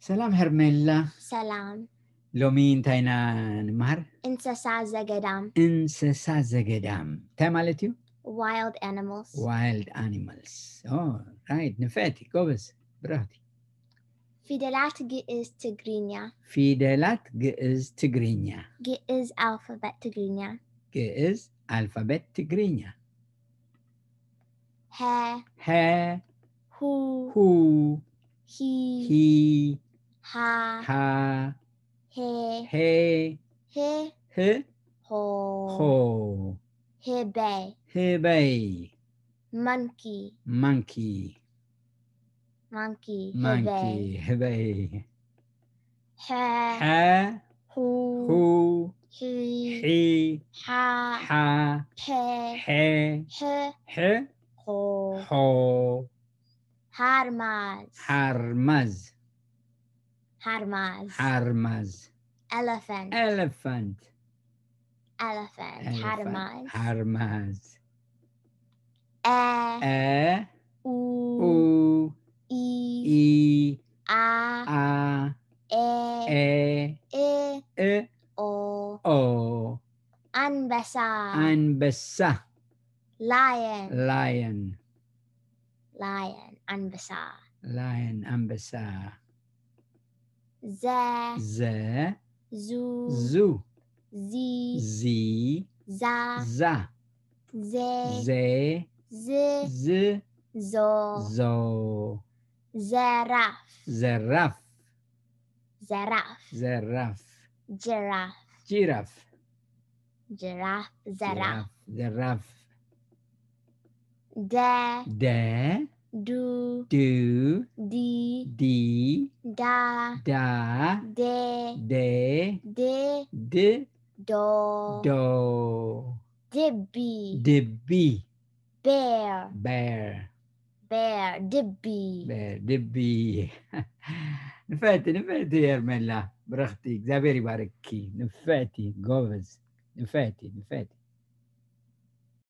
ሰላም ሄርሜላ። ሰላም። ሎሚ እንታይ ኢና ንምሃር? እንስሳ ዘገዳም። እንስሳ ዘገዳም እንታይ ማለት እዩ? Wild animals. Wild animals. ራይት። ንፍዕቲ፣ ጎበዝ፣ ብራኽቲ። ፊደላት ግእዝ ትግርኛ። ፊደላት ግእዝ ትግርኛ። ግእዝ ኣልፋቤት ትግርኛ። ግእዝ ኣልፋቤት ትግርኛ። ሀ ሀ ሁ ሁ ሂ ሂ ሃ ሃ ሄ ሄ ህ ህ ሆ ሆ ህበይ ህበይ ማንኪ ማንኪ ማንኪ ማንኪ ህበይ ህበይ ሐ ሐ ሁ ሁ ሒ ሒ ሓ ሓ ሐ ሐ ሐ ሐ ሆ ሖ ሃርማዝ ሓርማዝ ሃርማዝ ሓርማዝ ኤለፋንት ኤለፋንት ኤለፋንት ሃርማዝ ሓርማዝ አ አ ኡ ኡ ኢ ኢ ኣ ኣ ኤ ኤ እ እ ኦ ኦ ኣንበሳ ኣንበሳ ላየን ላየን ላየን ኣንበሳ ላየን ኣንበሳ ዘ ዘ ዙ ዙ ዚ ዚ ዛ ዛ ዜ ዜ ዝ ዝ ዞ ዞ ዘራፍ ዘራፍ ዘራፍ ዘራፍ ጅራፍ ጂራፍ ጅራፍ ዘራፍ ዘራፍ ደ ደ ዱ ዱ ዲ ዲ ዳ ዳ ዴ ዴ ድ ድ ዶ ዶ ድቢ ድቢ ቤር ቤር ቤር ድቢ ቤር ድቢ ንፍዕቲ ንፍዕቲ ሄርሜላ ብረኽቲ እግዚኣብሔር ይባርኪ ንፍዕቲ ጎበዝ ንፍዕቲ ንፍዕቲ